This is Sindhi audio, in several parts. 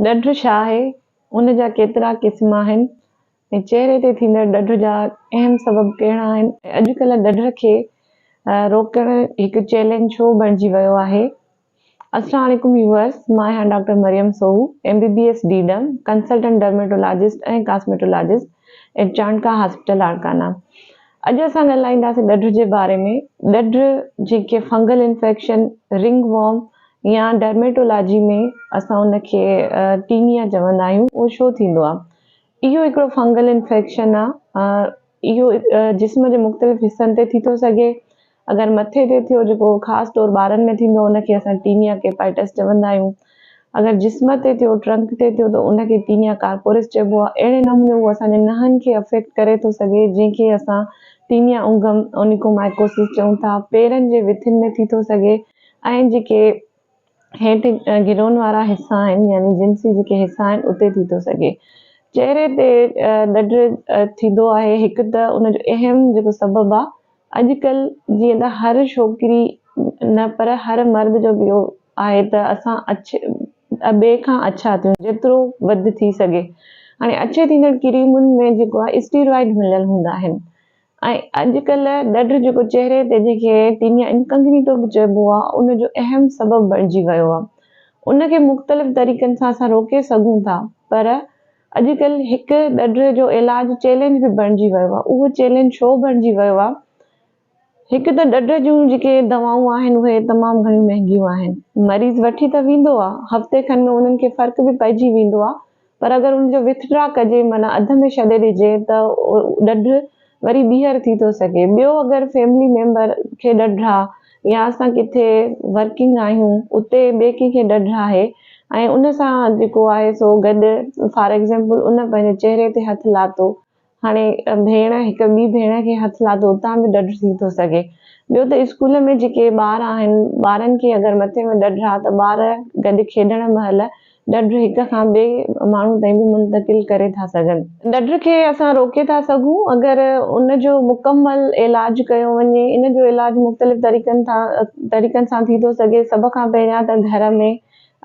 ڏڍ ڇا آهي؟ ان جا ڪيترا قسم آهن ۽ چهري تي ٿيندڙ ڏڍ جا اهم سبب ڪهڙا آهن ۽ اڄڪلهه ڏڍ کي روڪڻ هڪ چئلينج ڇو بڻجي ويو آهي؟ السلام عليڪم ويوئرس، مان آهيان doctor Maryam Soho, M B B S D derm, consultant dermatologist ۽ cosmetologist at Chandka hospital Larkana. اڄ اسان ڳالهائينداسين ڏڍ جي باري ۾، ڏڍ جنهن کي فنگل انفيڪشن، رنگ وارم يا ڊرميٽولاجي ۾ اسان ان کي ٽينيا چوندا آهيون اهو ڇو ٿيندو آهي؟ اهو هڪڙو فنگل انفيڪشن آهي اهو جسم جي مختلف حصن تي ٿي ٿو سگهي اگر مٿي تي ٿيو جيڪو خاص طور ٻارن ۾ ٿيندو ان کي اسان ٽينيا ڪيپائٽس چوندا آهيون. اگر جسم تي ٿيو ٽرنڪ تي ٿيو ته ان کي ٽينيا ڪارپورس چئبو آهي. اهڙي نموني اهو اسان جي نهن کي افيڪٽ ڪري ٿو سگهي جنهن کي اسان ٽينيا انگم اونيڪومائڪوسس چئون ٿا. پيرن جي وٿين ۾ ٿي ٿو سگهي ۽ جيڪي هيٺ گرون وارا حصا آهن يعني جنسي جيڪي حصا آهن اتي ٿي ٿو سگهي. چهري تي ڏڍ ٿيندو آهي هڪ ته ان جو اهم جيڪو سبب آهي اڄڪلهه جيئن ته هر ڇوڪري نه پر هر مرد جو به اهو آهي ته اسان اڇي ٻئي کان اڇا ٿيون جيترو وڌ ٿي سگهي. هاڻي اڇي ٿيندڙ ڪريمن ۾ جيڪو آهي اسٽيرائيڊ مليل هوندا آهن ۽ اڄڪلهه ڏڍ جيڪو چهري تي جنهن کي ٽينيا انڪنگنيٽو به چئبو آهي ان جو اهم سبب بڻجي ويو آهي. ان کي مختلف طريقن سان اسان روڪي سگهون ٿا پر اڄڪلهه هڪ ڏڍ جو علاج چئلينج به بڻجي ويو آهي. اهو چئلينج ڇو بڻجي ويو آهي؟ هڪ ته ڏڍ جون جيڪي دوائون آهن اهي تمام گهڻيون مهنگيون آهن. مريض وٺي ته ويندو آهي هفتي کن ۾ انهن کي فرق به پئجي ويندو آهي پر اگر ان جو وٿڊرا ڪجي معنيٰ اڌ ۾ ڇڏي ڏجي ته ڏڍ وري ٻيهر ٿي ٿو سگهي. ٻيو اگر فيملي ميمبر کي ڏڍ آ يا اسان ڪٿي ورڪنگ آهيون اتي ٻئي ڪنهن کي ڏڍ آهي ۽ ان سان جيڪو آهي سو گڏ فار ايگزيمپل ان پنهنجي چهري تي هٿ لاتو هاڻي ڀيڻ هڪ ٻي ڀيڻ کي هٿ لاتو اتان به ڏڍ ٿي ٿو سگهي. ٻيو ته اسڪول ۾ جيڪي ٻار آهن ٻارن کي اگر مٿي ۾ ڏڍ آ ته ٻار گڏ کيڏڻ مهل ڏڍ هڪ کان ٻئي ماڻهو تائين به منتقل ڪري ٿا سگهن. ڏڍ کي اسان روڪي ٿا سگهون اگر ان جو مڪمل علاج ڪيو وڃي. ان جو علاج مختلف طريقن طريقن سان ٿي ٿو سگهي. سڀ کان پهريان ته گهر ۾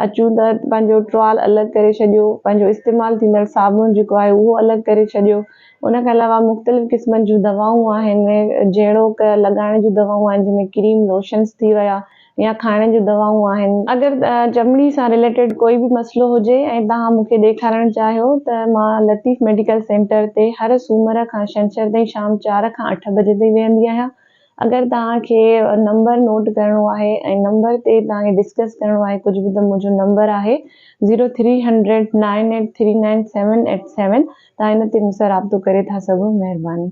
اچون ته پنهنجو ٽوال الڳ ڪري ڇڏيو، پنهنجو استعمال ٿيندڙ صابڻ جيڪو آهي اهو الڳ ڪري ڇڏيو، ان کان علاوه مختلف قسمن جون دوائون آهن جهڙوڪ لڳائڻ جون دوائون آهن جنهن ۾ ڪريم لوشنس ٿي ويا يا کائڻ جون دوائون آهن. اگر چمڙي سان رليٽيڊ ڪوئي به مسئلو هجي ۽ توهان مون کي ڏيکارڻ چاهيو ته مان لطيف ميڊيڪل سينٽر تي هر سومر کان ڇنڇر تائين شام چار کان اٺ بجي تائين ويهندي آهيان. اگر توهان کي نمبر نوٽ ڪرڻو آهي ۽ نمبر تي توهان کي ڊسڪس ڪرڻو آهي ڪجهه به ته منهنجو نمبر آهي zero three hundred nine eight three nine seven eight seven توهان ان تي مون سان رابطو ڪري ٿا سگهو مهرباني.